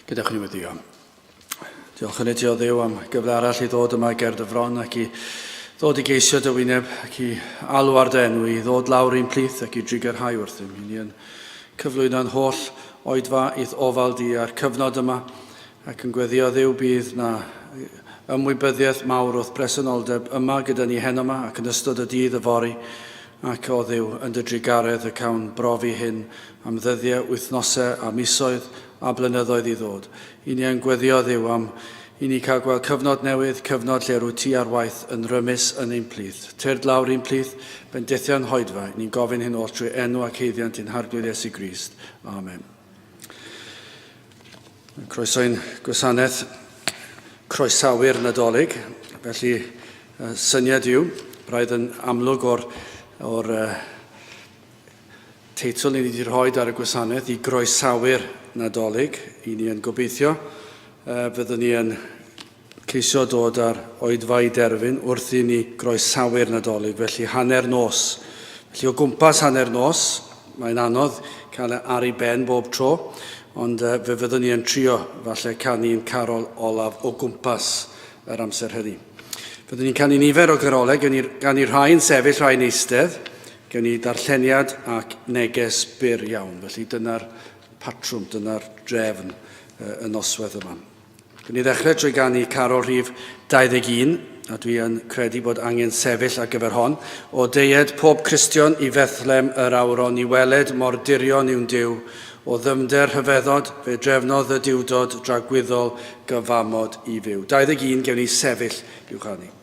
Gadewch i ni weddio. Diolch yn i ti o Dduw am gyfle arall i ddod yma ger dy fron ac i ddod i geisio dy wyneb ac i alw ar dy enw i ddod lawr i'n plith ac i drigerhau wrthym. I ni yn cyflwyno'n holl oedfa i'th ofal di a'r cyfnod yma ac yn gweddio Dduw bydd na ymwybyddiaeth mawr o'th bresenoldeb yma gyda ni heno yma ac yn ystod y dydd yfory ac o Dduw yn dy drugaredd y cawn brofi hyn am ddyddiau, wythnosau a misoedd a blynyddoedd i ddod. I ni yn gweddio Dduw am i ni cael gweld cyfnod newydd, cyfnod lle rwyt ti ar waith yn rymus yn ein plith. Tyrd lawr i'n plith, bendithion hoedfa. Ni'n gofyn hyn oll trwy enw ac haeddiant ein Harglwydd Iesu Grist. Amen. Croeso i'n gwasanaeth croesawu'r Nadolig. Felly, syniad yw, braidd yn amlwg o'r, or, teitl ni wedi rhoi ar y gwasanaeth i groesawu'r Nadolig. I ni yn gobeithio fyddwn ni yn ceisio dod ar oedfa i derfyn wrth i ni groesawu'r Nadolig, felly hanner nos. Felly o gwmpas hanner nos, mae'n anodd cael e ar ei ben bob tro, ond fe fyddwn ni yn trio falle canu'n carol olaf o gwmpas yr amser hynny. Fyddwn ni'n canu nifer o garolau, gan i, gan i rhai yn sefyll, rhai yn eistedd, gen i darlleniad ac neges byr iawn. Felly dyna'r patrwm, dyna'r drefn y noswaith yma. Gwni ddechrau trwy ganu carol rhif 21, a dwi yn credu bod angen sefyll ar gyfer hon. O deued pob Cristion i Fethlem yr awron i weled mor dirion yw'n Duw, o ddyfnder rhyfeddod fe drefnodd y Duwdod dragwyddol gyfamod i fyw. 21, gewn ni sefyll i'w chanu.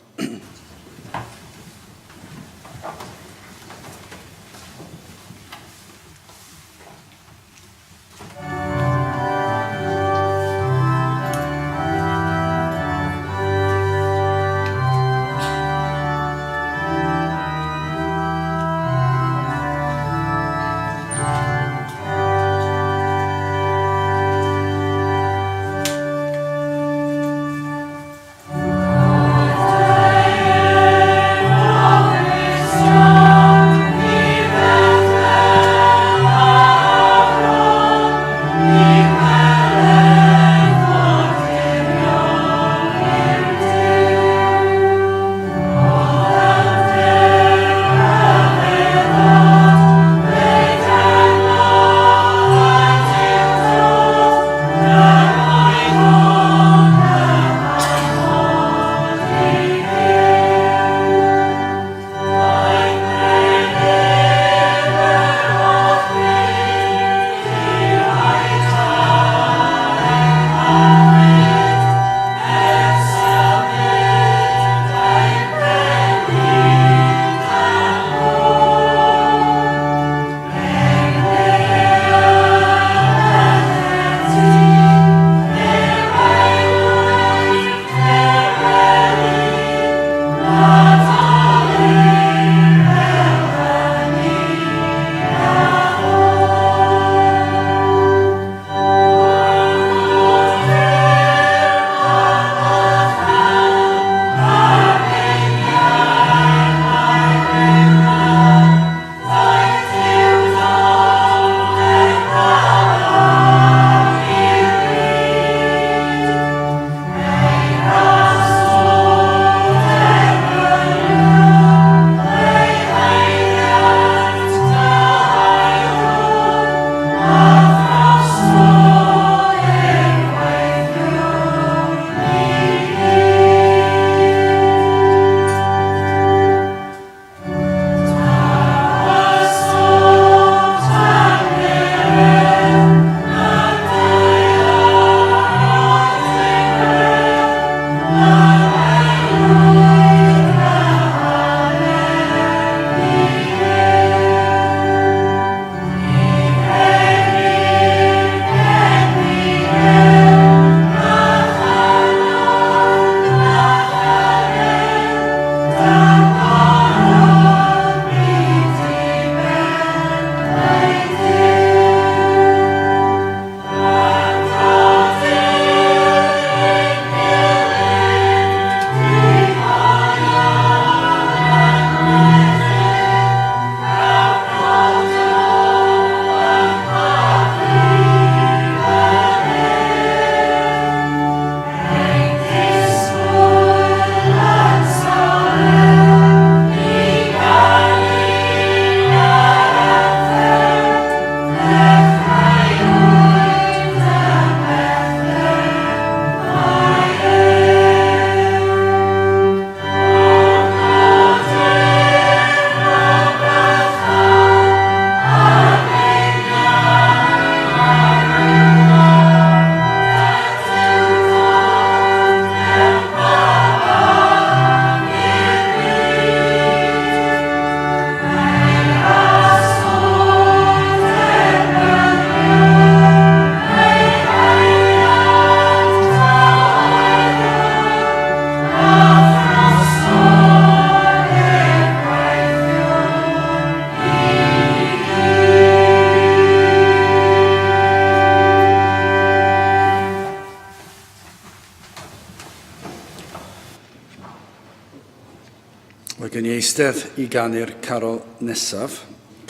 eistedd i ganu'r carol nesaf.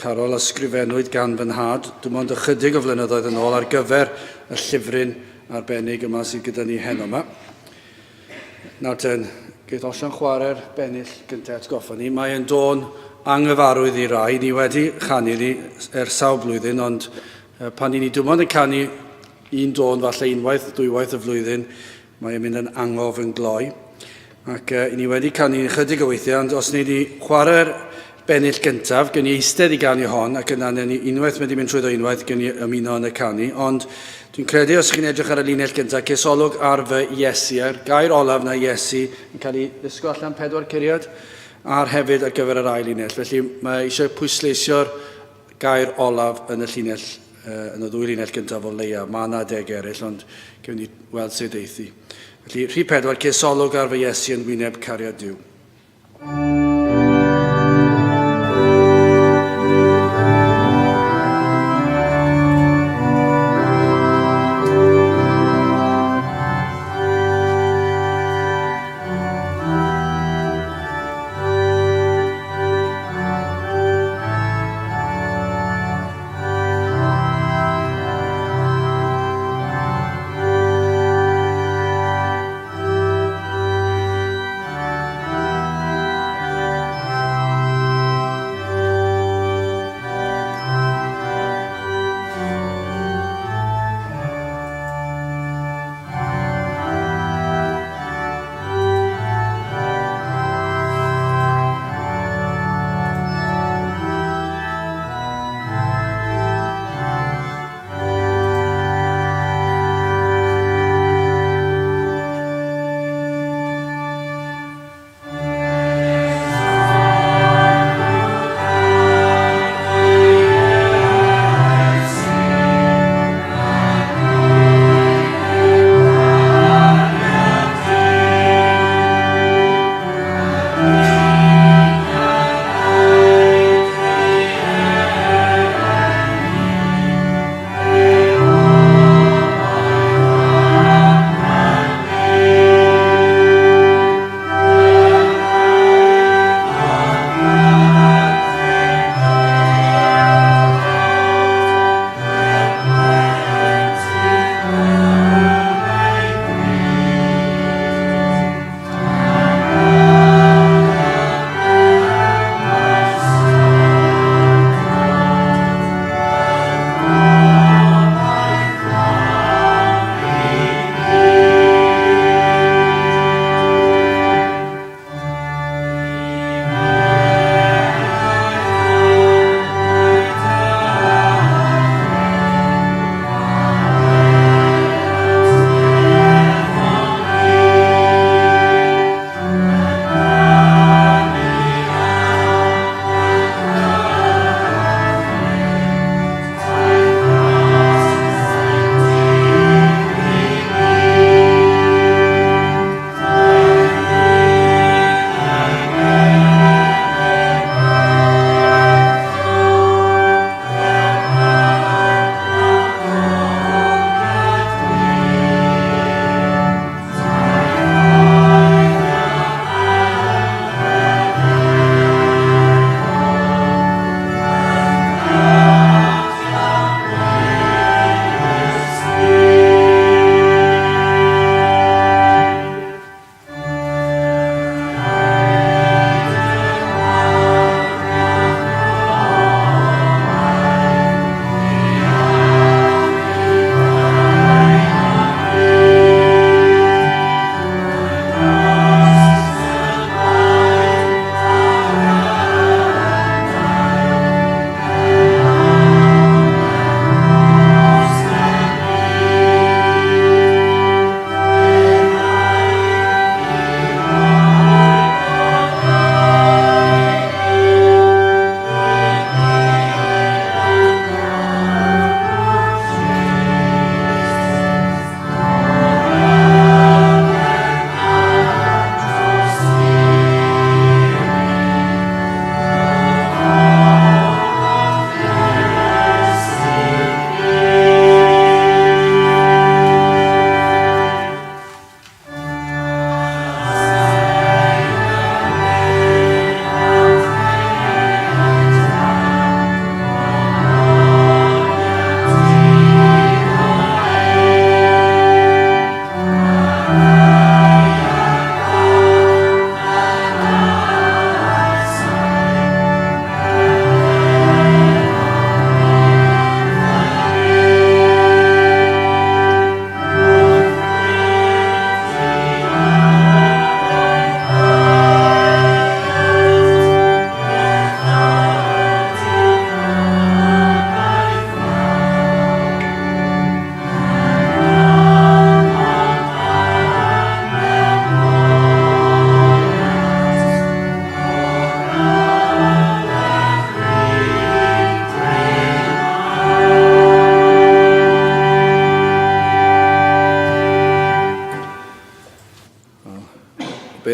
Carol ysgrifennwyd gan fy nhad, dim ond ychydig o flynyddoedd yn ôl ar gyfer y llyfryn arbennig yma sydd gyda ni heno yma. Nawr ten, geith Osian chwarae'r bennill gyntaf atgoffa ni. Mae yn dôn anghyfarwydd i rai. Ni wedi chanu ni ers sawl blwyddyn, ond pan i ni dim ond yn canu un dôn falle unwaith, dwywaith y flwyddyn, mae yn mynd yn angof yn gloi. Ac i ni wedi canu ychydig o weithiau, ond os ni wedi chwarae'r bennill gyntaf, gen i eistedd i ganu hon, ac yna ni unwaith wedi mynd trwyddo unwaith, gen i ymuno yn y canu. Ond dwi'n credu os chi'n edrych ar y linell gyntaf, ces olwg ar fy Iesu, a'r gair olaf na Iesu yn cael ei ddysgu allan pedwar curiad, a'r hefyd ar gyfer yr ail linell. Felly mae eisiau pwysleisio'r gair olaf yn y llinell, yn y ddwy linell gyntaf o leia. Mae yna deg eraill, ond gewn ni weld sut eithi. Felly, rhif pedwar, ces olwg ar fy Iesu yn wyneb cariad Duw.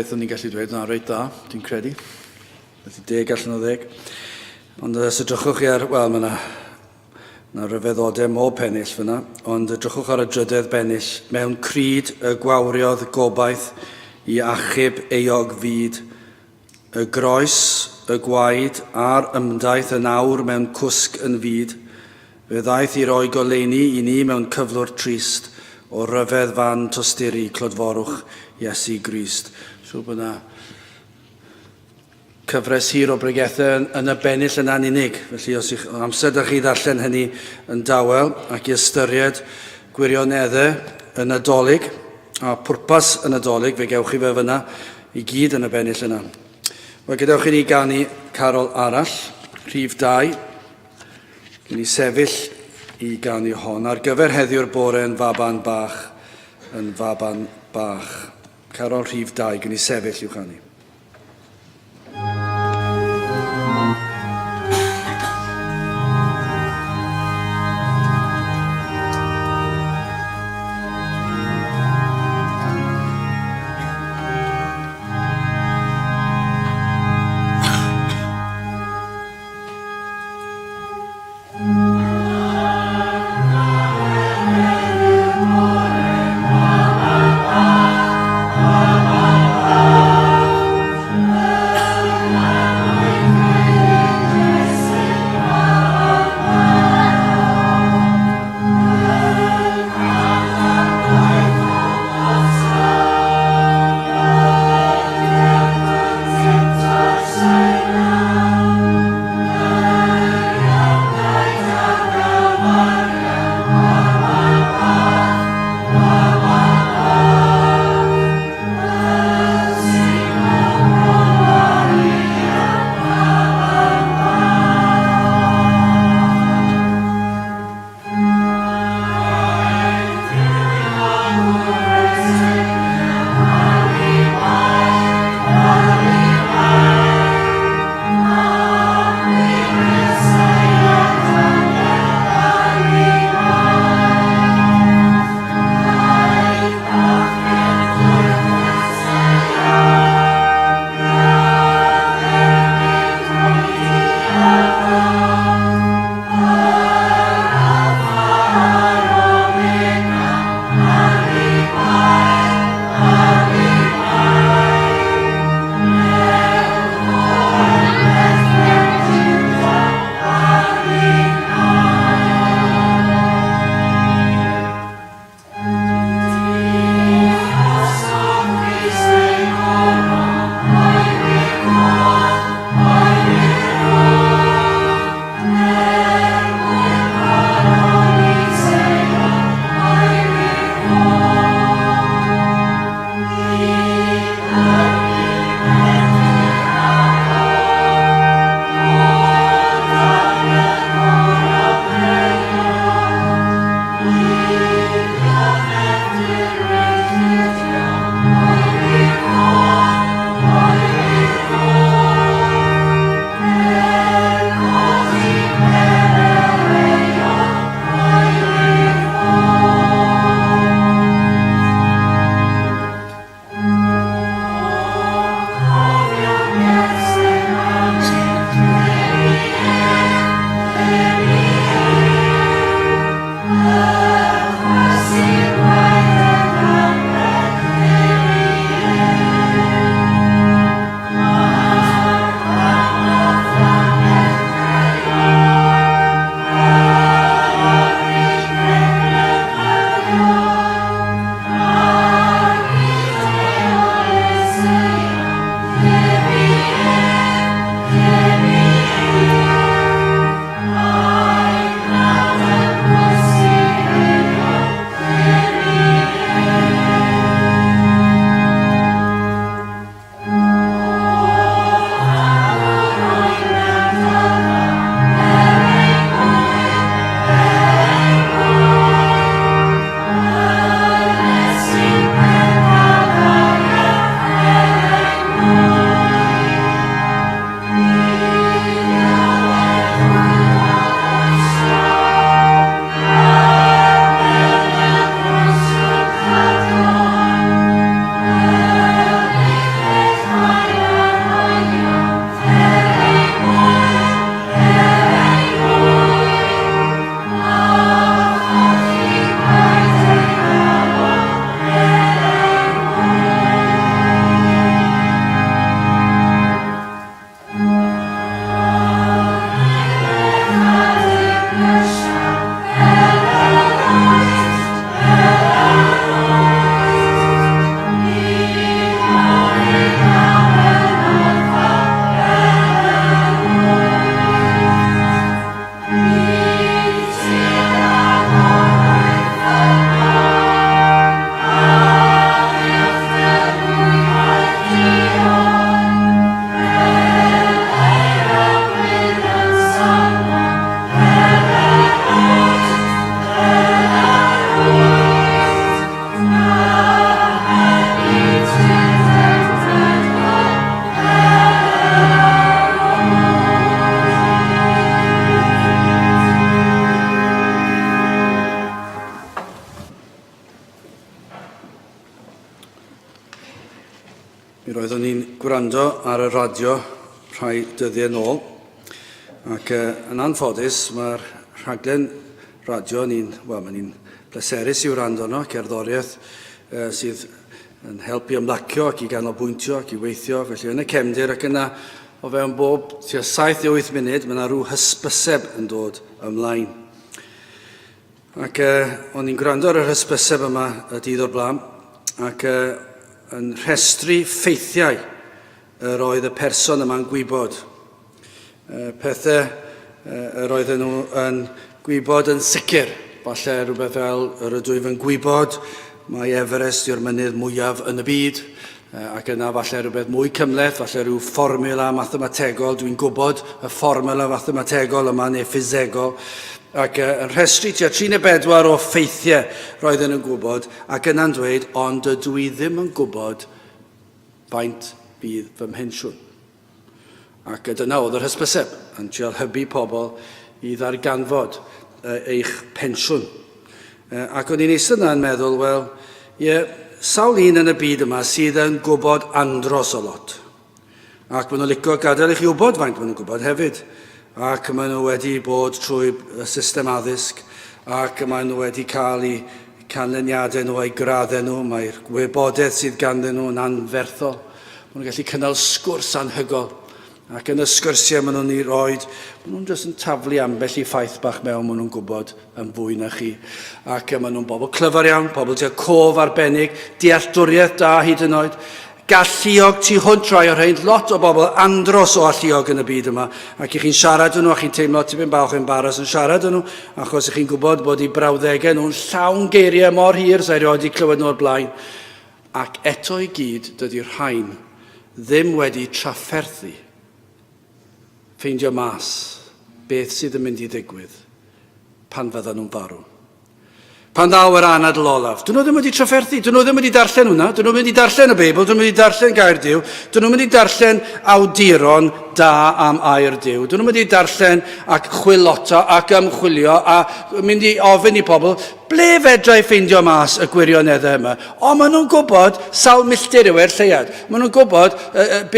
beth o'n i'n gallu dweud, na, reit dda, dwi'n credu. Felly deg allan o ddeg. Ond os edrychwch chi ar, wel, mae yna na ryfeddodau mob pennill fyna, ond edrychwch ar y drydedd bennill. Mewn cryd y gwawriodd gobaith i achub euog fyd, y groes, y gwaed a'r ymdaith yn awr mewn cwsg yn fyd, fe ddaeth i roi goleuni i ni mewn cyflwr trist o ryfedd fan tosturi clodforwch Iesu Grist. Siŵr bod yna cyfres hir o bregethau yn, yn y bennill yna'n unig. Felly os ych amser da chi ddarllen hynny yn dawel ac i ystyried gwirioneddau y Nadolig a pwrpas y Nadolig, fe gewch chi fe fyna i gyd yn y bennill yna. Wel, gadewch i ni ganu carol arall, rhif 2. Gyn ni sefyll i ganu hon ar gyfer heddiw'r bore yn faban bach, yn faban bach. Carol rhif 2, gyn ni sefyll i'w chanu. gwrando ar y radio rhai dyddiau nôl, ac yn anffodus mae'r rhaglen radio ni'n, wel, mae'n ni'n pleserus i wrando arno, cerddoriaeth sydd yn helpu ymlacio ac i ganolbwyntio ac i weithio, felly yn y cefndir ac yna o fewn bob tua 7 neu 8 munud mae yna rhyw hysbyseb yn dod ymlaen. Ac o'n i'n gwrando ar yr hysbyseb yma y dydd o'r blaen, ac yn rhestru ffeithiau yr oedd y person yma'n gwybod. Pethau yr oedden nhw yn gwybod yn sicr. Falle rhywbeth fel yr ydw i yn gwybod mae Everest yw'r mynydd mwyaf yn y byd, ac yna falle rhywbeth mwy cymhleth, falle rhyw fformula mathemategol, dwi'n gwybod y fformula fathemategol yma neu ffisegol, ac yn rhestru tua 3 neu 4 o ffeithiau roedden nhw'n gwybod, ac yna'n dweud, ond dydw i ddim yn gwybod faint fydd fy mhensiwn. Ac dyna oedd yr hysbyseb, yn trial hybu pobl i ddarganfod eich pensiwn. Ac o'n i'n eistedd yna yn meddwl, wel, ie, sawl un yn y byd yma sydd yn gwybod andros o lot. Ac maen nhw'n licio gadael i chi wybod faint maen nhw'n gwybod hefyd. Ac maen nhw wedi bod trwy y system addysg, ac maen nhw wedi cael eu canlyniadau nhw a'u graddau nhw, mae'r gwybodaeth sydd ganddyn nhw yn anferthol. Maen nhw'n gallu cynnal sgwrs anhygol. Ac yn y sgyrsiau maen nhw'n ei roed, maen nhw'n jyst yn taflu ambell i ffaith bach mewn, maen nhw'n gwybod yn fwy na chi. Ac maen nhw'n bobl clyfar iawn, pobl sydd cof arbennig, dealltwriaeth da hyd yn oed, galluog tu hwnt rai o'r rhain, lot o bobl andros o alluog yn y byd yma, ac i chi'n siarad â nhw a chi'n teimlo tipyn bach o embaras yn siarad â nhw, achos i chi'n gwybod bod eu brawddegau nhw'n llawn geiriau mor hir, sa'i rioed wedi clywed nhw o'r blaen. Ac eto i gyd, dydy'r rhain ddim wedi trafferthu ffeindio mas beth sydd yn mynd i ddigwydd pan fyddan nhw'n farw. Pan ddaw yr anadl olaf, dyn nhw ddim wedi trafferthu, dyn nhw ddim wedi darllen hwnna, dyn nhw'n mynd i darllen y Beibl, dyn nhw'n mynd i darllen gair Duw, dyn nhw'n mynd i darllen awduron da am air Duw, dyn nhw'n mynd i darllen ac chwilota ac ymchwilio a mynd i ofyn i pobl, Ble fedra i ffeindio mas y gwirioneddau yma? O, maen nhw'n gwybod sawl milltir yw e'r lleuad. Maen nhw'n gwybod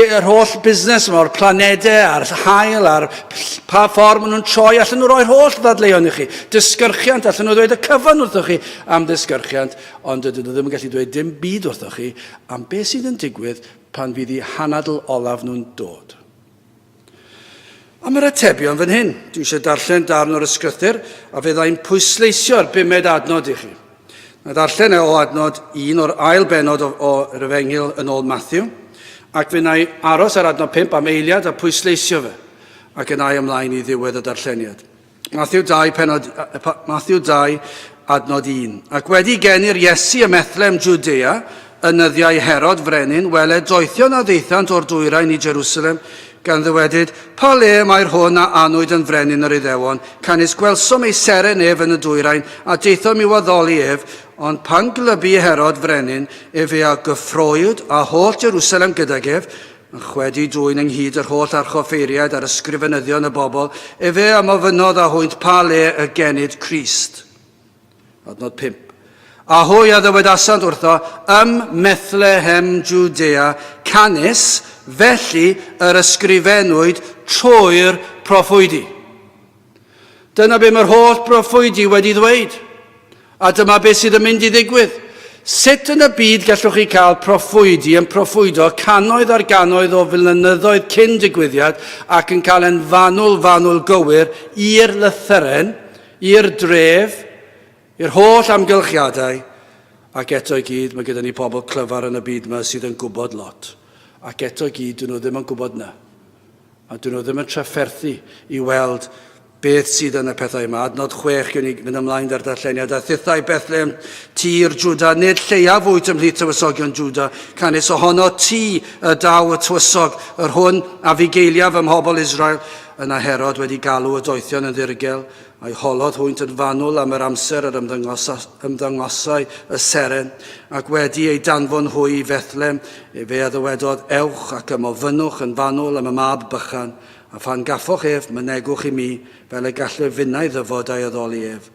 yr holl busnes yma o'r planedau a'r haul a'r pa ffordd maen nhw'n troi. Allan nhw roi'r holl ddadleuon i chi. Disgyrchiant, allan nhw ddweud y cyfan wrthoch chi am ddisgyrchiant, ond dydyn nhw ddim yn gallu dweud dim byd wrthoch chi am beth sydd yn digwydd pan fydd eu hanadl olaf nhw'n dod. Am yr atebion fan hyn, dwi eisiau darllen darn o'r ysgrythur a fyddai'n pwysleisio'r bumed adnod i chi. Na ddarllen e o adnod un o'r ail benod o, o yr Efengyl yn ôl Matthew, ac fe wna i aros ar adnod 5 am eiliad a pwysleisio fe, ac yna i ymlaen i ddiwedd y darlleniad. Matthew 2, penod, Matthew 2, adnod 1. Ac wedi geni'r Iesu ym Methlehem, Jwdea, yn nyddiau Herod frenin, wele doethion a ddaethant o'r dwyrain i Jerusalem, gan ddywedyd, Pa le mae'r hwn a anwyd yn frenin yr Iddewon? Canys gwelsom ei seren ef yn y dwyrain, a daethom i'w addoli ef. Ond pan glybu Herod frenin, efe a gyffrowyd, a holl Jerusalem gydag ef, Yn chwedi dwyn ynghyd yr holl archoffeiriaid a'r ysgrifenyddion y bobl, efe a ymofynnodd â hwynt pa le y genid Crist. Adnod 5. A hwy a ddywedasant wrtho, ym Methlehem Jwdea, canys felly yr ysgrifennwyd trwy'r proffwydi. Dyna be mae'r holl broffwydi wedi ddweud. A dyma beth sydd yn mynd i ddigwydd. Sut yn y byd gallwch chi cael proffwydi yn proffwydo cannoedd ar gannoedd o flynyddoedd cyn digwyddiad ac yn cael e'n fanwl fanwl gywir i'r lythyren, i'r dref, i'r holl amgylchiadau, ac eto i gyd mae gyda ni pobl clyfar yn y byd yma sydd yn gwybod lot. Ac eto i gyd dyn nhw ddim yn gwybod na. A dyn nhw ddim yn trafferthu i weld beth sydd yn y pethau yma. Adnod 6, gewn ni fynd ymlaen da'r darlleniad. A thithau Bethlehem, tir Jwda, nid lleiaf wyt ymhlith tywysogion Jwda, canys ohono ti y daw y tywysog, yr hwn a fugeiliaf ym mhobl Israel. Yna Herod wedi galw y doethion yn ddirgel, a'i holodd hwynt yn fanwl am yr amser yr ymddangosai y seren, ac wedi eu danfon hwy i Fethlem, efe a ddywedodd, Ewch ac ymofynnwch yn fanwl am y mab bychan, a phan gaffoch ef, mynegwch i mi, fel y gallaf finnau ddyfod a'i addoli ef.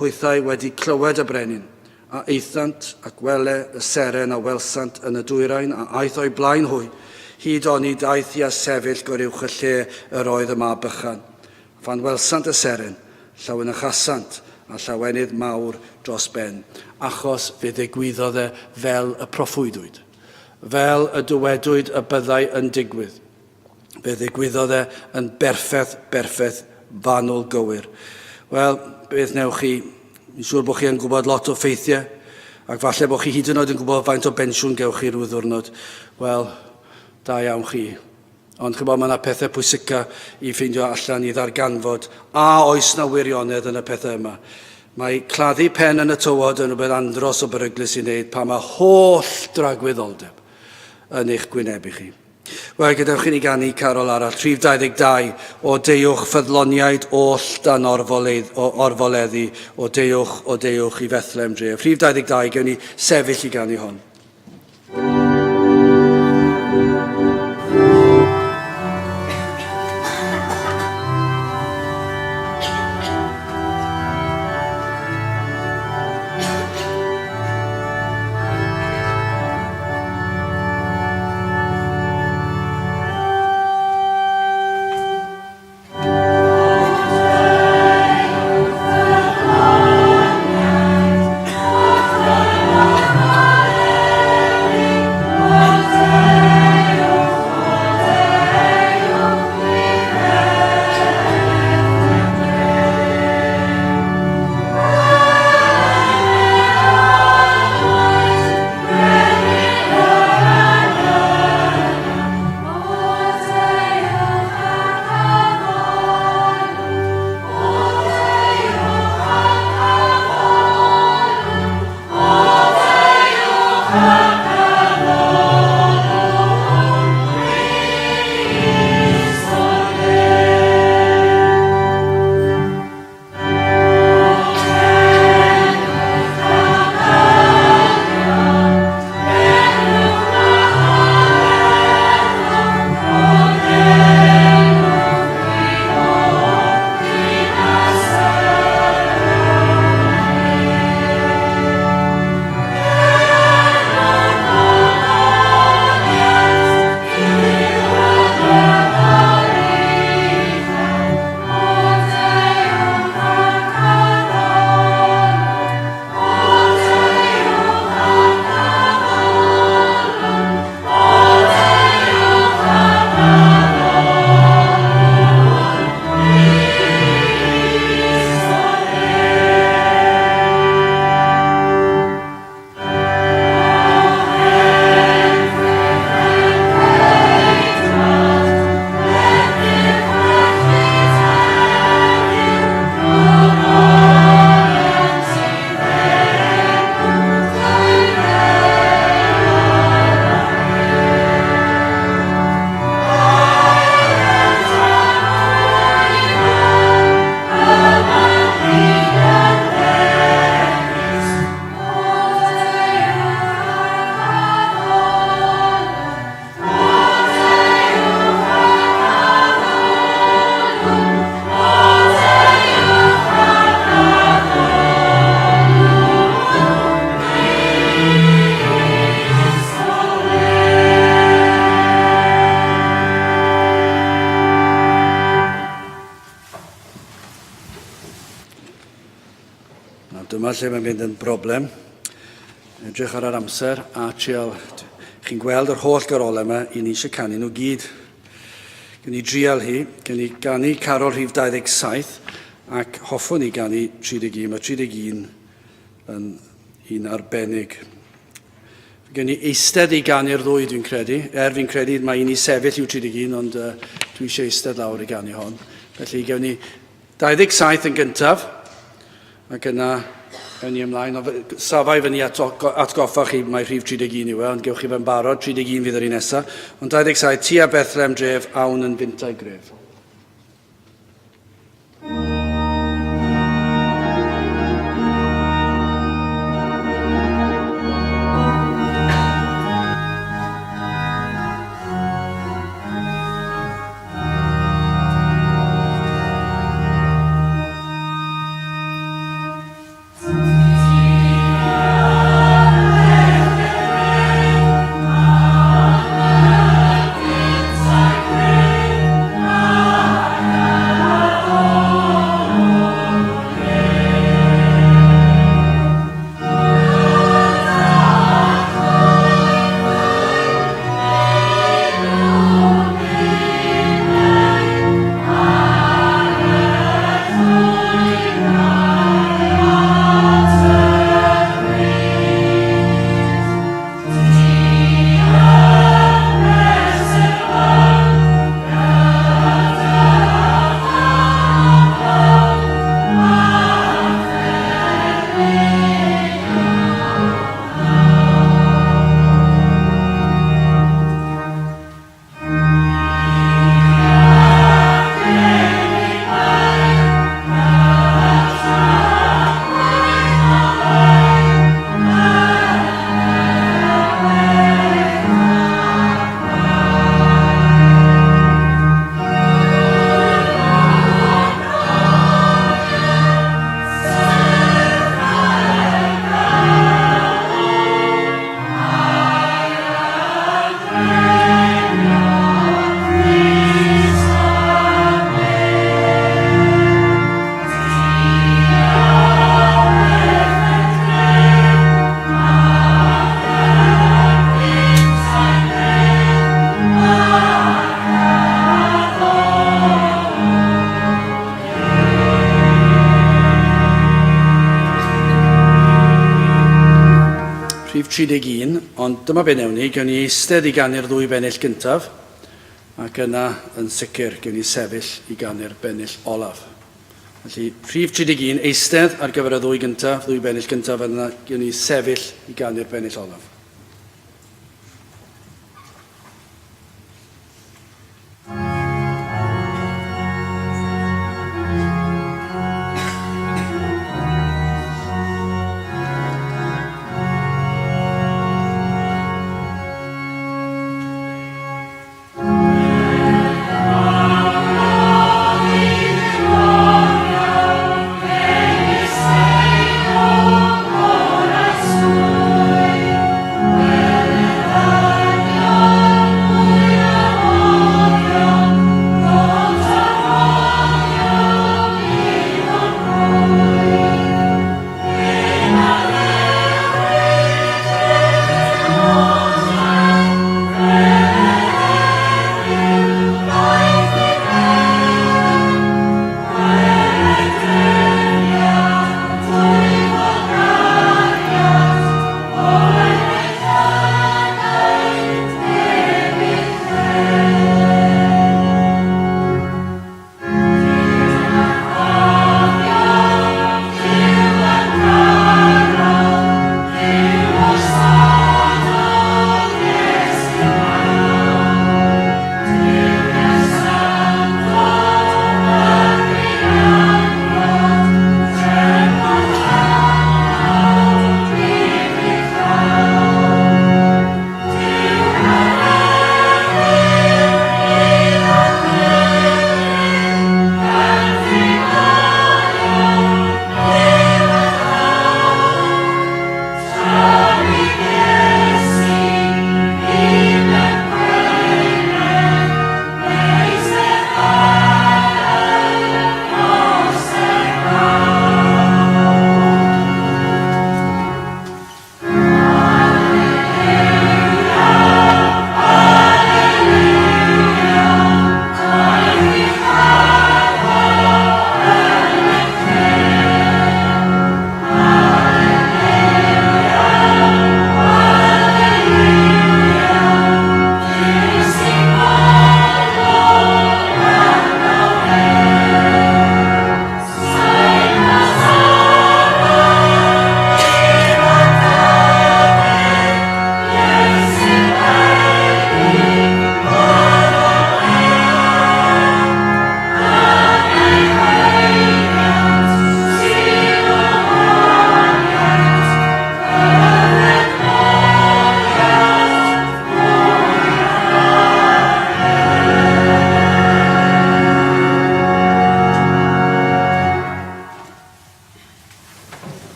Hwythau wedi clywed y brenin, a aethant, ac wele, y seren a welsant yn y dwyrain a aeth o'u blaen hwy, Hyd oni daeth i a sefyll goruwch y lle yr oedd y mab bychan. A phan welsant y seren, llawenychasant a llawenydd mawr dros ben, achos fe ddigwyddodd e fel y proffwydwyd, fel y dywedwyd y byddai yn digwydd. Fe ddigwyddodd e yn berffeth, berffeth, fanwl gywir. Wel, beth newch chi? Fi'n siŵr bod chi yn gwybod lot o ffeithiau, ac falle bod chi hyd yn oed yn gwybod faint o bensiwn gewch chi rhyw ddiwrnod. Wel, da iawn chi. Ond chybod, mae yna pethau pwysica i ffeindio allan, i ddarganfod a oes na wirionedd yn y pethau yma. Mae claddu pen yn y tywod yn rhywbeth andros o beryglus i wneud pan mae holl dragwyddoldeb yn eich gwynebu chi. Wel, gadewch i ni ganu carol arall, rhif 22, O deuwch ffyddloniaid oll dan orfoledd, o orfoleddu, o deuwch, o deuwch i Fethlem dref. Rhif 22, gewn ni sefyll i ganu hon. Nawr dyma lle mae'n mynd yn broblem. Edrych ar yr amser a trial... Chi'n gweld yr holl garolau yma, i ni eisiau canu nhw gyd. Gen i drial hi, gen i ganu carol rhif 27 ac hoffwn i ganu 31. Mae 31 yn un arbennig. Gen i eistedd i ganu'r ddwy, dwi'n credu. Er fi'n credu mae un i sefyll yw 31, ond uh, dwi eisiau eistedd lawr i ganu hon. Felly gewn ni 27 yn gyntaf, ac yna ewn ni ymlaen. Safai fyny at, atgoffa chi mae rhif 31 yw e, ond gewch chi fe'n barod, 31 fydd yr un nesaf. Ond 27, tua Bethlehem dref, awn yn fintau gref. Rhif 31, ond dyma be wnewn ni, gewn ni eistedd i ganu'r ddwy bennill gyntaf, ac yna, yn sicr, gewn ni sefyll i ganu'r bennill olaf. Felly, rhif 31, eistedd ar gyfer y ddwy gyntaf, ddwy bennill gyntaf, yna gewn ni sefyll i ganu'r bennill olaf.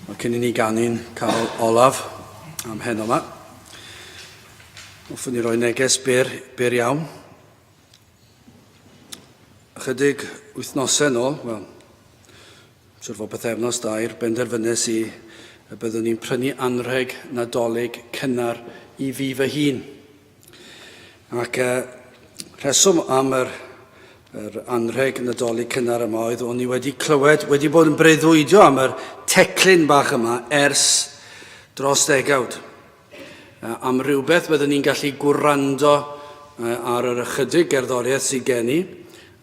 Wel, cyn i ni ganu'n carol olaf am heno yma, hoffwn i roi neges byr, byr iawn. Ychydig wythnosau nôl, wel, siwr fod pythefnos dair, benderfynes i y byddwn i'n prynu anrheg Nadolig cynnar i fi fy hun. Ac rheswm am yr, yr anrheg Nadolig cynnar yma oedd o'n i wedi clywed, wedi bod yn breuddwydio am yr teclyn bach yma ers dros ddegawd. Am rhywbeth byddwn ni'n gallu gwrando ar yr ychydig gerddoriaeth sydd gen i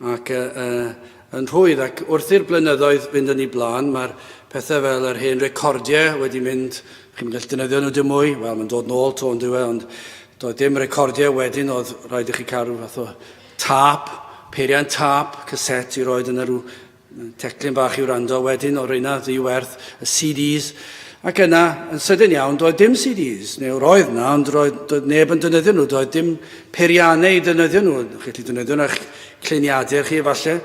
ac yn rhwydd. Ac wrth i'r blynyddoedd fynd yn ei blaen, mae'r pethau fel yr hen recordiau wedi mynd, chi'n gallu defnyddio nhw dim mwy, wel, mae'n dod nôl to yn diwedd, ond doedd dim recordiau wedyn, oedd rhaid i chi cael rhyw fath o tâp, peiriant tâp, cassette i roed yn y rhyw teclyn bach i wrando, wedyn o reina ddi-werth, y CDs, ac yna, yn sydyn iawn, doedd dim CDs, neu roedd na, ond roedd, doedd neb yn defnyddio nhw, doedd dim peiriannau i defnyddio nhw, chi'n gallu defnyddio nhw eich cluniadur chi efallai,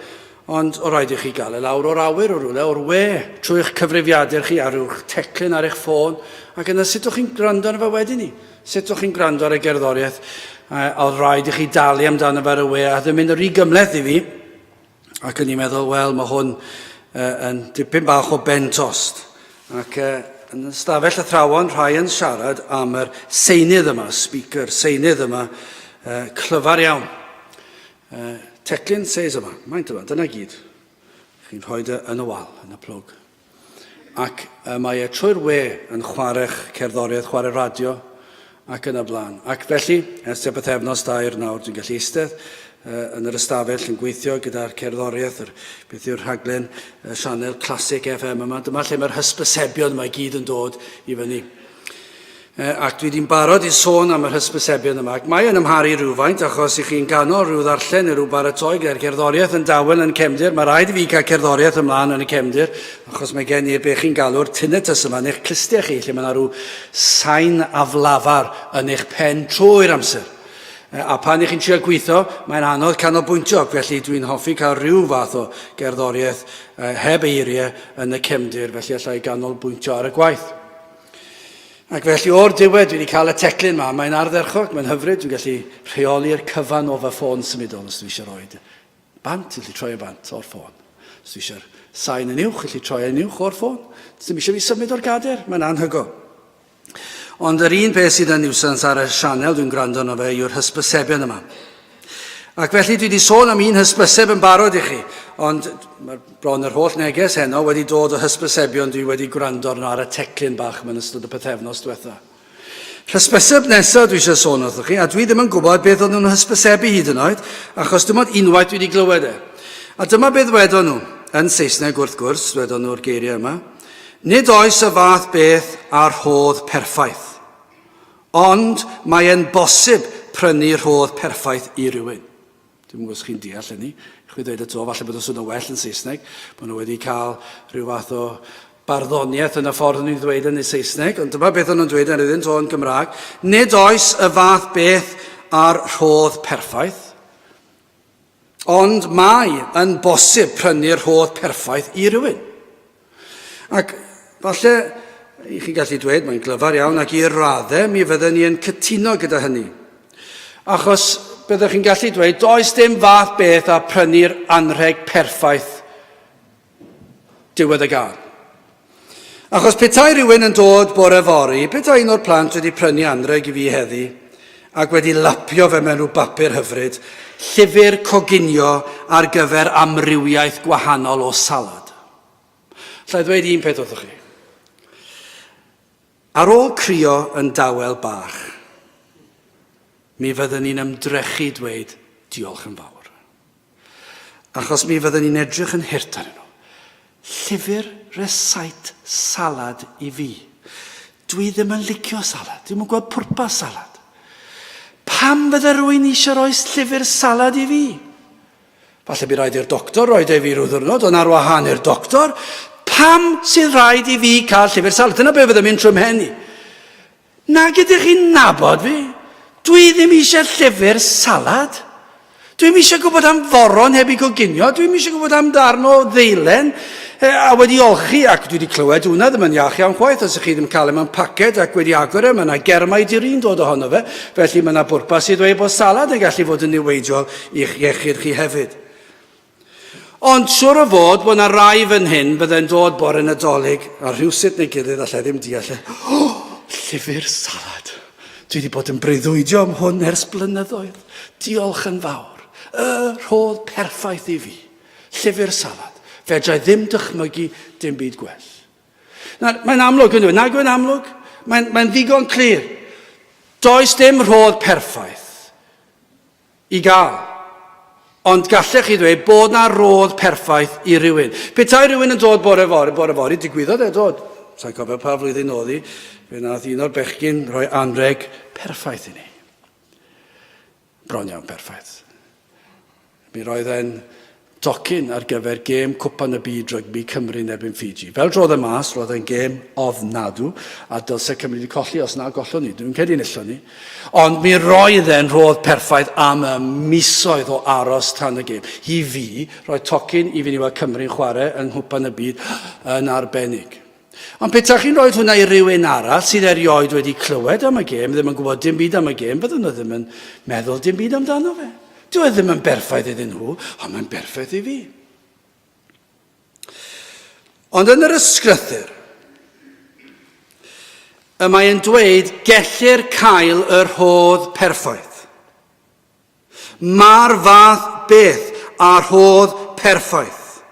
ond o rhaid i chi gael e lawr o'r awyr o rywle, o'r we, trwy'ch cyfrifiadur chi ar rhyw teclyn ar eich ffôn, ac yna sut o'ch chi'n gwrando arno fe wedyn ni? Sut o'ch chi'n gwrando ar y gerddoriaeth? A oedd rhaid i chi dalu amdano fe ar y we, a ddim mynd yn rhy gymhleth i fi. Ac o'n i'n meddwl, wel, mae hwn yn dipyn bach o ben tost. Ac yn y stafell athrawon, rhai yn siarad am yr seinydd yma, speaker, seinydd yma, clyfar iawn. Teclyn seis yma, maint yma, dyna gyd. Chi'n rhoi e yn y wal, yn y plwg. Ac mae e trwy'r we yn chwarae'ch cerddoriaeth, chwarae radio ac yn y blaen. Ac felly, ers tua bythefnos dair nawr, dwi'n gallu eistedd yn yr ystafell yn gweithio gyda'r cerddoriaeth, yr, beth yw'r rhaglen y sianel Classic FM yma. Dyma lle mae'r hysbysebion yma i gyd yn dod i fyny. Ac dwi wedi'n barod i sôn am yr hysbysebion yma, ac mae yn amharu rhywfaint achos i chi'n ganol rhyw ddarllen neu rhyw baratoi gyda'r cerddoriaeth yn dawel yn cefndir, mae rhaid i fi cael cerddoriaeth ymlaen yn y cefndir, achos mae gen i be chi'n galw'r tinnitus yma yn eich clustiau chi, lle mae yna rhyw sain aflafar yn eich pen trwy'r amser. A pan i chi'n trio gweithio, mae'n anodd canolbwyntio, ac felly dwi'n hoffi cael rhyw fath o gerddoriaeth heb eiriau yn y cefndir, felly allai ganolbwyntio ar y gwaith. Ac felly o'r diwedd dwi wedi cael y teclyn yma, mae'n ardderchog, mae'n hyfryd, dwi'n gallu rheoli'r cyfan o fy ffôn symudol os dwi eisiau rhoi bant, gallu troi y bant o'r ffôn. Os dwi eisiau'r sain yn uwch, gallu troi yn uwch o'r ffôn. Does dim eisiau fi symud o'r gader, mae'n anhygoel. Ond yr un peth sydd yn niwsans ar y sianel dwi'n gwrando arno fe yw'r hysbysebion yma. Ac felly dwi wedi sôn am un hysbyseb yn barod i chi, ond mae bron yr holl neges heno wedi dod o hysbysebion dwi wedi gwrando arno ar y teclyn bach yma yn ystod y pythefnos diwetha. Hysbyseb nesaf dwi eisiau sôn wrthoch chi, a dwi ddim yn gwybod beth oedd nhw'n hysbysebu hyd yn oed, achos dim ond unwaith dwi wedi glywed e. A dyma beth ddwedon nhw, yn Saesneg wrth gwrs, ddwedon nhw'r geiriau yma. Nid oes y fath beth â rhodd perffaith. Ond mae e'n bosib prynu rhodd perffaith i rywun. Dwi'm yn gwybod os chi'n deall hynny. Chwi ddweud y to, falle bod o'n swnio well yn Saesneg, bod nhw wedi cael rhyw fath o barddoniaeth yn y ffordd o'n i'n ddweud yn y Saesneg, ond dyma beth o'n nhw'n dweud ar iddynt o'n Gymraeg. Nid oes y fath beth â'r rhodd perffaith, ond mae yn bosib prynu'r rhodd perffaith i rywun. Ac falle i chi gallu dweud, mae'n glyfar iawn, ac i raddau mi fydden ni yn cytuno gyda hynny. Achos byddwch chi'n gallu dweud, does dim fath beth â prynu'r anrheg perffaith diwedd y gân. Achos petai rhywun yn dod bore fory, petai un o'r plant wedi prynu anrheg i fi heddi, ac wedi lapio fe mewn rhyw bapur hyfryd, llyfr coginio ar gyfer amrywiaeth gwahanol o salad. Alla i ddweud un peth wrthoch chi. Ar ôl crio yn dawel bach, mi fyddwn ni'n ymdrechu dweud diolch yn fawr. Achos mi fydden ni'n edrych yn hurt arnyn nhw. Llyfr rysáit salad i fi. Dwi ddim yn licio salad. Dwi'm yn gweld pwrpas salad. Pam fydde rhywun eisiau rhoi llyfr salad i fi? Falle bu rhaid i'r doctor roed e fi rhyw ddwrnod, ond ar wahân i'r doctor, pam sydd rhaid i fi cael llyfr salad? Dyna be fydde mynd trwy mhen i. Nag ydych chi'n nabod fi? Dwi ddim eisiau llyfr salad. Dwi'm eisiau gwybod am foron heb ei goginio, dwi'm eisiau gwybod am ddarn o ddeilen a wedi olchi, ac dwi wedi clywed hwnna ddim yn iach iawn chwaith, os ydych chi ddim cael e mewn paced ac wedi agor e, mae yna germau di-rin dod ohono fe, felly mae yna bwrpas i ddweud bod salad yn gallu fod yn niweidiol i'ch iechyd chi hefyd. Ond siwr o fod bod 'na rai fan hyn fydde'n dod bore Nadolig a rhywsut neu gilydd allai ddim deall e. O! Llyfr salad! Dwi wedi bod yn breuddwydio am hwn ers blynyddoedd. Diolch yn fawr. Y rhodd perffaith i fi. Llyfr salad. Fedrai ddim dychmygu dim byd gwell. Nawr, mae'n amlwg, yn dweud, nag yw'n amlwg? Mae'n mae ddigon clir. Does dim rhodd perffaith. I gael. Ond gallech chi ddweud bod 'na rodd perffaith i rywun. Petai rhywun yn dod bore fory, bore fory, digwyddodd e, dod. Sa'n cofio pa flwyddyn oedd hi, fe nath un o'r bechgyn rhoi anrheg perffaith i ni. Bron iawn perffaith. Mi roedd e'n Docyn ar gyfer gêm Cwpan y Byd Rygbi Cymru yn erbyn Fiji. Fel drodd e mas, roedd e'n gêm ofnadw, a dylse Cymru wedi colli os na gollon ni. Dwi'n credu enillon ni. Ond mi roedd e'n rhodd perffaith am y misoedd o aros tan y gêm. I fi, roedd tocyn i fynd i weld Cymru'n chwarae yng Nghwpan y Byd yn arbennig. Ond petai chi'n rhoi hwnna i rywun arall sydd erioed wedi clywed am y gêm, ddim yn gwybod dim byd am y gêm, byddwn nhw ddim yn meddwl dim byd amdano fe. Dyw e ddim yn berffaith iddyn nhw, ond mae'n berffaith i fi. Ond yn yr ysgrythur, y mae'n dweud gellir cael y rhodd perffaith. Mae'r fath beth â rhodd perffaith.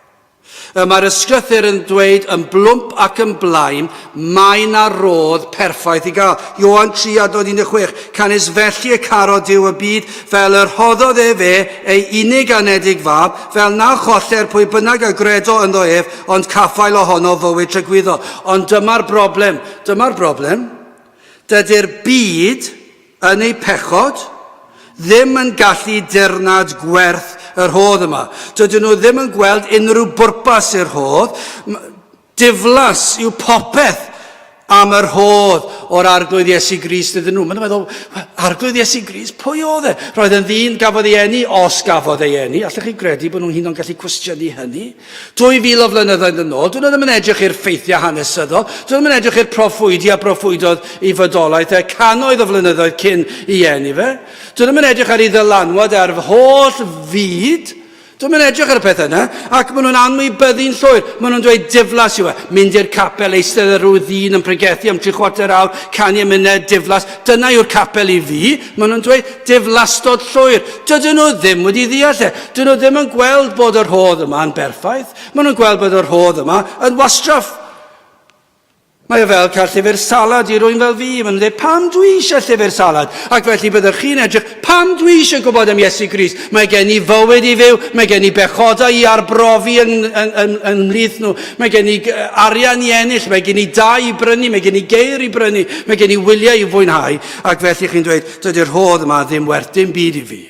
Y mae'r ysgrythur yn dweud yn blwmp ac yn blaen, mae na rodd perffaith i gael. Ioan 3 adnod 16, Canys felly y carodd Duw y byd, fel yr rhoddodd ef e, ei unig anedig fab, fel na choller pwy bynnag a gredo ynddo ef, ond caffael ohono fywyd tragwyddol. Ond dyma'r broblem, dyma'r broblem. Dydy'r byd yn eu pechod, ddim yn gallu dirnad gwerth y rhodd yma. Dydyn nhw ddim yn gweld unrhyw bwrpas i'r rhodd. Diflas yw popeth am y rhodd o'r Arglwydd Iesu Grist iddyn nhw. Maen nhw'n meddwl, Arglwydd Iesu Grist, pwy oedd e? Roedd yn ddyn gafodd ei eni, os gafodd ei eni. Allwch chi gredu bod nhw'n hyd yn oed gallu cwestiynu hynny? 2,000 o flynyddoedd yn ôl, dyn nhw ddim yn edrych i'r ffeithiau hanesyddol, dyn nhw ddim yn edrych i'r proffwydi a broffwydodd i fodolaeth e cannoedd o flynyddoedd cyn i eni fe. Dyn nhw ddim yn edrych ar ei ddylanwad ar holl fyd. Dyn nhw'n edrych ar y pethau yna, ac maen nhw'n anwybyddu'n llwyr. Maen nhw'n dweud diflas yw e. Mynd i'r capel, eistedd ar rhyw ddyn yn pregethu am tri chwarter awr, canu emynau, diflas. Dyna yw'r capel i fi. Maen nhw'n dweud diflastod llwyr. Dydyn nhw ddim wedi ddeall e. Dyn nhw ddim yn gweld bod y rhodd yma yn berffaith. Maen nhw'n gweld bod y rhodd yma yn wastraff. Mae e fel cael llyfr salad i rwy'n fel fi. Maen nhw'n dweud, pam dwi eisiau llyfr salad? Ac felly byddwch chi'n edrych, pam dwi eisiau gwybod am Iesu Grist? Mae gen i fywyd i fyw, mae gen i bechodau i arbrofi yn, yn, yn, yn mhlith nhw, mae gen i arian i ennill, mae gen i dai i brynu, mae gen i geir i brynu, mae gen i wyliau i fwynhau. Ac felly chi'n dweud, dydy'r rhodd yma ddim werth dim byd i fi.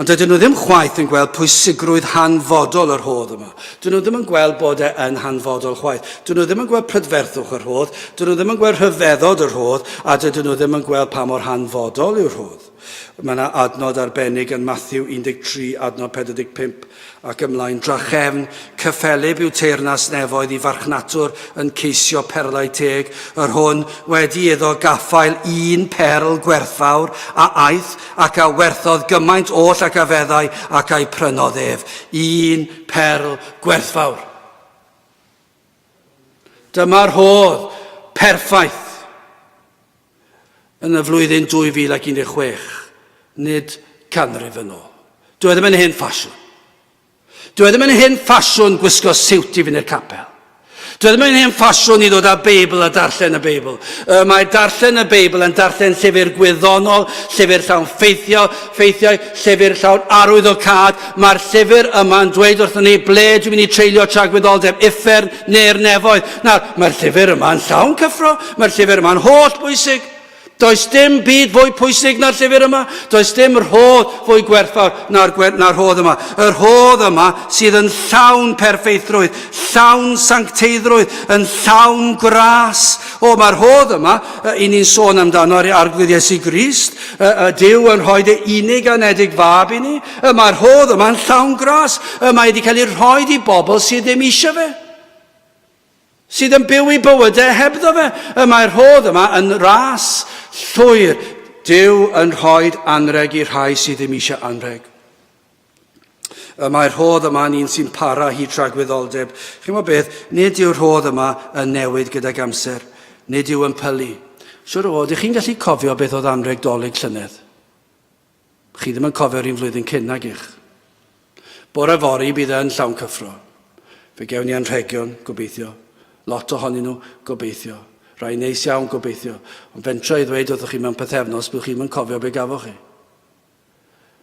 Ond dydyn nhw ddim chwaith yn gweld pwysigrwydd hanfodol y rhodd yma. Dyn nhw ddim yn gweld bod e yn hanfodol chwaith. Dyn nhw ddim yn gweld prydferthwch y rhodd, dyn nhw ddim yn gweld rhyfeddod y rhodd, a dydyn nhw ddim yn gweld pa mor hanfodol yw'r rhodd. Mae yna adnod arbennig yn Matthew 13, adnod 45 ac ymlaen. Drachefn, cyffelyb yw teyrnas nefoedd i farchnatwr yn ceisio perlau teg, yr hwn, wedi iddo gaffael un perl gwerthfawr, a aeth ac a werthodd gymaint oll ac a feddai, ac a'i prynodd ef. Un perl gwerthfawr. Dyma'r rhodd perffaith yn y flwyddyn 2016, nid canrif yn ôl. Dyw e ddim yn hen ffasiwn. Dyw e ddim yn hen ffasiwn gwisgo siwt i fynd i'r capel. Dyw e ddim yn hen ffasiwn i ddod â Beibl a darllen y Beibl. Mae darllen y Beibl yn darllen llyfr gwyddonol, llyfr llawn ffeithiau, ffeithiau, llyfr llawn arwyddocâd. Mae'r llyfr yma'n dweud wrthon ni ble dwi'n mynd i treulio tragwyddoldeb, uffern neu'r nefoedd. Nawr, mae'r llyfr yma'n llawn cyffro, mae'r llyfr yma'n holl bwysig. Does dim byd fwy pwysig na'r llyfr yma. Does dim rhodd fwy gwerthfawr na'r, gwer, na rhodd yma. Y rhodd yma sydd yn llawn perffeithrwydd, llawn sancteiddrwydd, yn llawn gras. O, mae'r rhodd yma, i ni'n sôn amdano ar Arglwydd Iesu Grist, y, y Duw yn rhoi dy unig anedig fab i ni. Y mae'r rhodd yma'n llawn gras. Y mae wedi cael ei rhoi i bobl sydd ddim eisiau fe. Sydd yn byw eu bywydau hebddo fe. Y mae'r rhodd yma yn ras llwyr. Duw yn rhoi anrheg i'r rhai sydd ddim eisiau anrheg. Y mae'r rhodd yma yn un sy'n para hyd tragwyddoldeb. Chi'n gwybod beth? Nid yw'r rhodd yma yn newid gydag amser. Nid yw yn pylu. Siwr o fod, ych chi'n gallu cofio beth oedd anrheg Dolig llynedd? Chi ddim yn cofio'r un flwyddyn cyn, nag ych? Bore fory bydd yn llawn cyffro. Fe gewn ni anrhegion, gobeithio. Lot ohonyn nhw, gobeithio. Rhai neis iawn, gobeithio. Ond fentra i ddweud wrthych chi mewn pythefnos, byddwch chi'm yn cofio be gafoch chi.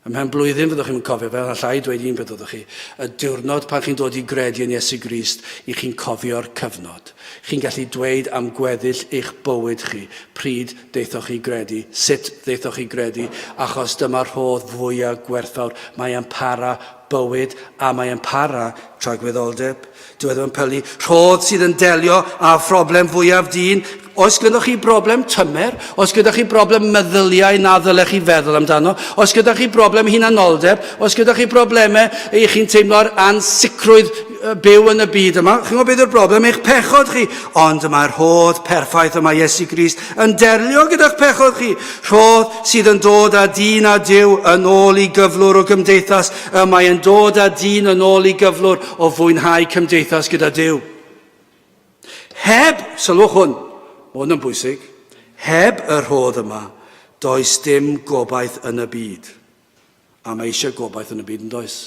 Ymhen blwyddyn fyddwch chi'm yn cofio, fel allai dweud un peth wrthych chi. Y diwrnod pan chi'n dod i gredu yn Iesu Grist, i chi'n cofio'r cyfnod. Chi'n gallu dweud am gweddill eich bywyd chi, pryd ddaethoch chi gredu, sut ddaethoch chi gredu, achos dyma'r rhodd fwya gwerthfawr. Mae e'n para bywyd a mae e'n para tragwyddoldeb. Dyw e ddim yn pylu. Rhodd sydd yn delio â phroblem fwyaf dyn. Oes gyda chi broblem tymer? Oes gyda chi broblem meddyliau na ddylech chi feddwl amdano? Oes gyda chi broblem hunanoldeb? Oes gyda chi broblemau i chi'n teimlo'r ansicrwydd byw yn y byd yma? Chi'n gwybod beth yw'r broblem? Eich pechod chi. Ond y mae'r rhodd perffaith y mae Iesu Grist yn delio gyda'ch pechod chi. Rhodd sydd yn dod â dyn a Duw yn ôl i gyflwr o gymdeithas. Y mae yn dod â dyn yn ôl i gyflwr o fwynhau cymdeithas gyda Duw. Heb, sylwch hwn, mae hwn yn bwysig, heb y rhodd yma, does dim gobaith yn y byd. A mae eisiau gobaith yn y byd, yn does?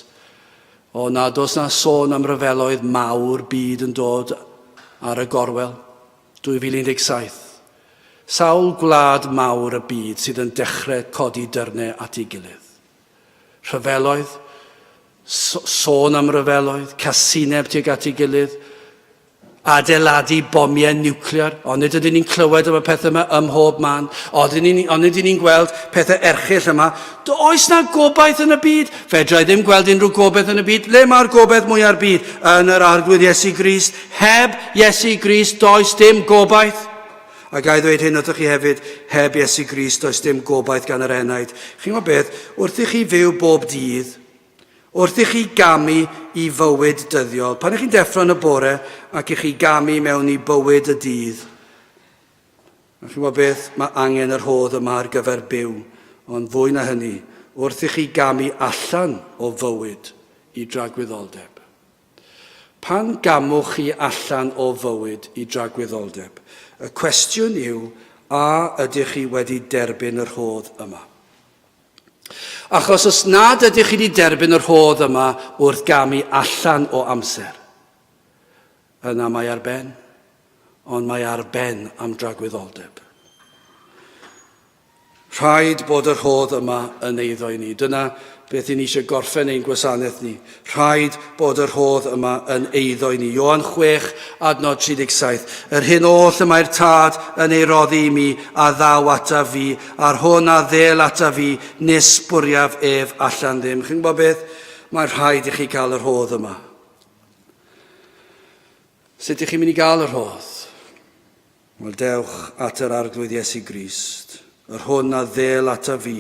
O na, does na sôn am ryfeloedd mawr byd yn dod ar y gorwel. 2017. Sawl gwlad mawr y byd sydd yn dechrau codi dyrnau at ei gilydd. Rhyfeloedd, sôn am ryfeloedd, casineb tuag at ei gilydd, adeiladu bomiau niwclear, ond nid ydyn ni'n clywed am y pethau yma ym mhob man, ond nid ydyn ni'n gweld pethau erchyll yma. Oes na gobaith yn y byd? Fedra i ddim gweld unrhyw gobaith yn y byd. Le mae'r gobaith mwya'r byd? Yn yr Arglwydd Iesu Grist. Heb Iesu Grist does dim gobaith. A ga i ddweud hyn wrthych chi hefyd, heb Iesu Grist does dim gobaith gan yr enaid. Chi'n gwybod beth? Wrth i chi fyw bob dydd, wrth i chi gamu i fywyd dyddiol, pan ych chi'n deffro yn y bore ac i chi gamu mewn i bywyd y dydd, a chi'n gwybod beth? Mae angen y rhodd yma ar gyfer byw, ond fwy na hynny, wrth i chi gamu allan o fywyd i dragwyddoldeb. Pan gamwch chi allan o fywyd i dragwyddoldeb, y cwestiwn yw a ydych chi wedi derbyn y rhodd yma? Achos os nad ydych chi wedi derbyn y rhodd yma wrth gamu allan o amser, yna mae ar ben, ond mae ar ben am dragwyddoldeb. Rhaid bod y rhodd yma yn eiddo i ni. Dyna beth i ni eisiau gorffen ein gwasanaeth ni. Rhaid bod y rhodd yma yn eiddo i ni. Ioan 6, adnod 37. Yr hyn oll y mae'r Tad yn ei roddi i mi a ddaw ataf fi, a'r hwn a ddel ataf fi, nis bwriaf ef allan ddim. Chi'n gwybod beth? Mae rhaid i chi gael y rhodd yma. Sut ych chi'n mynd i gael y rhodd? Wel, dewch at yr Arglwydd Iesu Grist, yr hwn a ddêl ataf fi,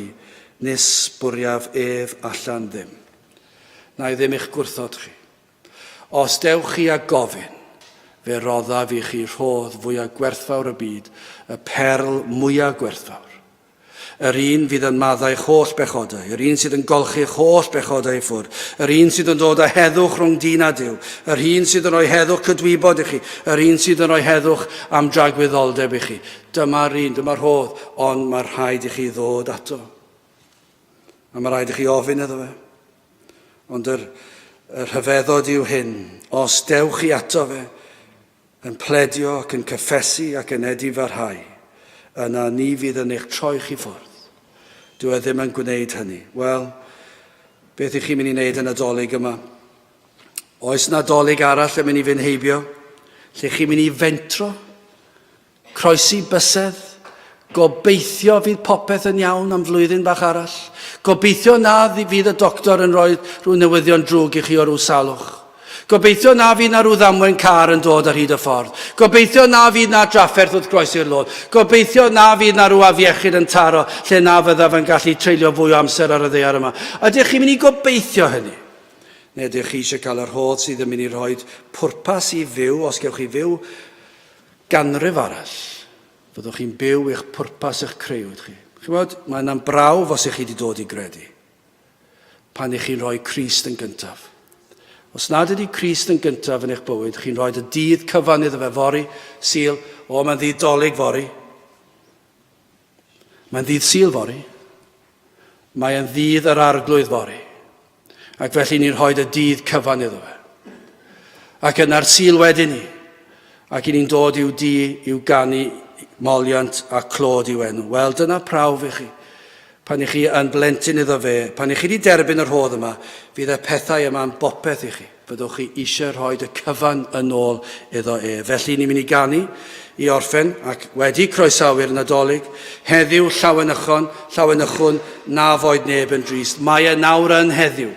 nis bwriaf ef allan ddim. Na i ddim eich gwrthod chi. Os dewch chi a gofyn, fe roddaf i chi rhodd fwyaf gwerthfawr y byd, y perl mwyaf gwerthfawr. Yr un fydd yn maddau'ch holl bechodau, yr un sydd yn golchi'ch holl bechodau i ffwrdd, yr un sydd yn dod â heddwch rhwng dyn a Duw, yr un sydd yn rhoi heddwch cydwybod i chi, yr un sydd yn rhoi heddwch am dragwyddoldeb i chi. Dyma'r un, dyma'r rhodd, ond mae rhaid i chi ddod ato. A mae rhaid i chi ofyn iddo fe. Ond yr, y rhyfeddod yw hyn, os dewch chi ato fe, Yn pledio ac yn cyffesu ac yn edifarhau, yna ni fydd yn eich troi chi ffwrdd. Dyw e ddim yn gwneud hynny. Wel, beth ych chi'n mynd i wneud y Nadolig yma? Oes Nadolig arall yn mynd i fynd heibio? Lle chi'n mynd i fentro? Croesi bysedd? Gobeithio fydd popeth yn iawn am flwyddyn bach arall. Gobeithio na fydd y doctor yn rhoi rhyw newyddion drwg i chi o rhyw salwch. Gobeithio na fydd na rhyw ddamwen car yn dod ar hyd y ffordd. Gobeithio na fydd na drafferth wrth groesi'r lôn. Gobeithio na fydd na rhyw afiechyd yn taro lle na fyddaf yn gallu treulio fwy o amser ar y ddaear yma. Ydych chi'n mynd i gobeithio hynny? Neu ydych chi eisiau cael y rhodd sydd yn mynd i rhoi pwrpas i fyw, os gewch chi fyw ganrif arall, fyddwch chi'n byw i'ch pwrpas eich creuwyd chi. Chimod, mae yna'n brawf os ych chi wedi dod i gredu. Pan ych chi'n rhoi Crist yn gyntaf. Os nad ydy Crist yn gyntaf yn eich bywyd, chi'n rhoi y dydd cyfan iddo fe fory, Sul, o, mae'n ddydd Dolig fory. Mae'n ddydd Sul fory. Mae'n ddydd yr Arglwydd fory. Ac felly ni'n rhoi y dydd cyfan iddo fe. Ac yna'r Sul wedyn ni, ac i ni'n dod i'w di i'w ganu moliant a clod i'w enw. Wel, dyna prawf i chi. Pan i chi yn blentyn iddo fe, pan i chi wedi derbyn y rhodd yma, fydd y pethau yma'n bopeth i chi. Fyddwch chi eisiau rhoi y cyfan yn ôl iddo e. Felly ni'n mynd i ganu i orffen ac wedi croesawu'r Nadolig. Heddiw llawenychon, llawenychwn, na foed neb yn drist. Mae e nawr yn heddiw.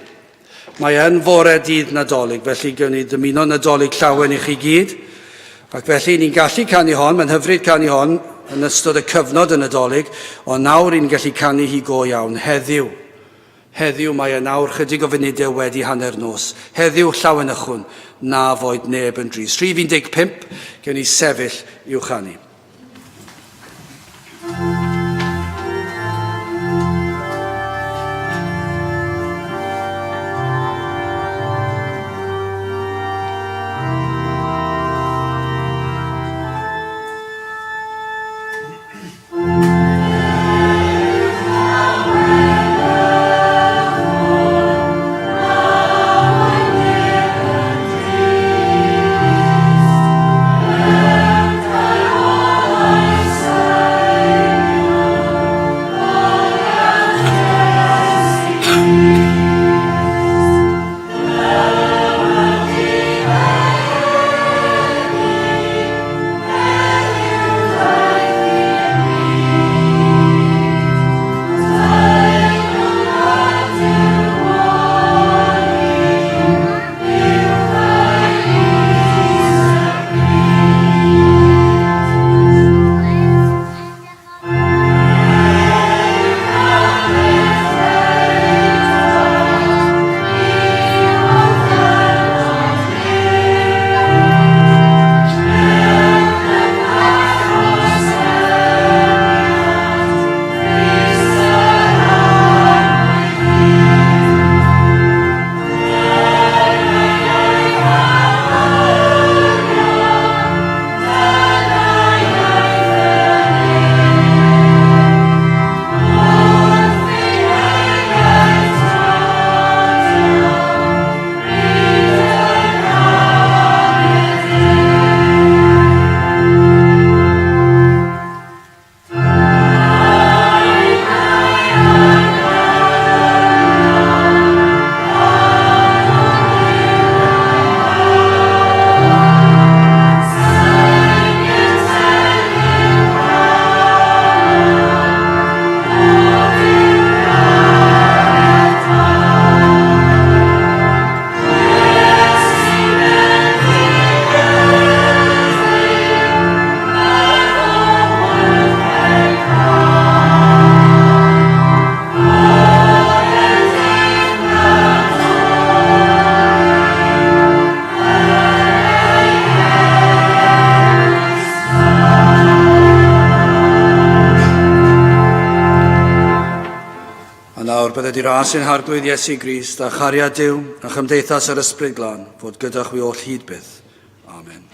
Mae e yn fore dydd Nadolig, felly gewn ni ddymuno Nadolig llawen i chi gyd. Ac felly ni'n gallu canu hon, mae'n hyfryd canu hon yn ystod y cyfnod y Nadolig, ond nawr ni'n gallu canu hi go iawn heddiw. Heddiw mae yn awr chydig o funudau wedi hanner nos. Heddiw llawenychwn na foed neb yn drist. Rhif 15, gewn ni sefyll i'w chanu. Bydded i ras ein Harglwydd Iesu Grist, a chariad Duw, a chymdeithas yr Ysbryd Glân, fod gyda chwi oll hyd byth. Amen.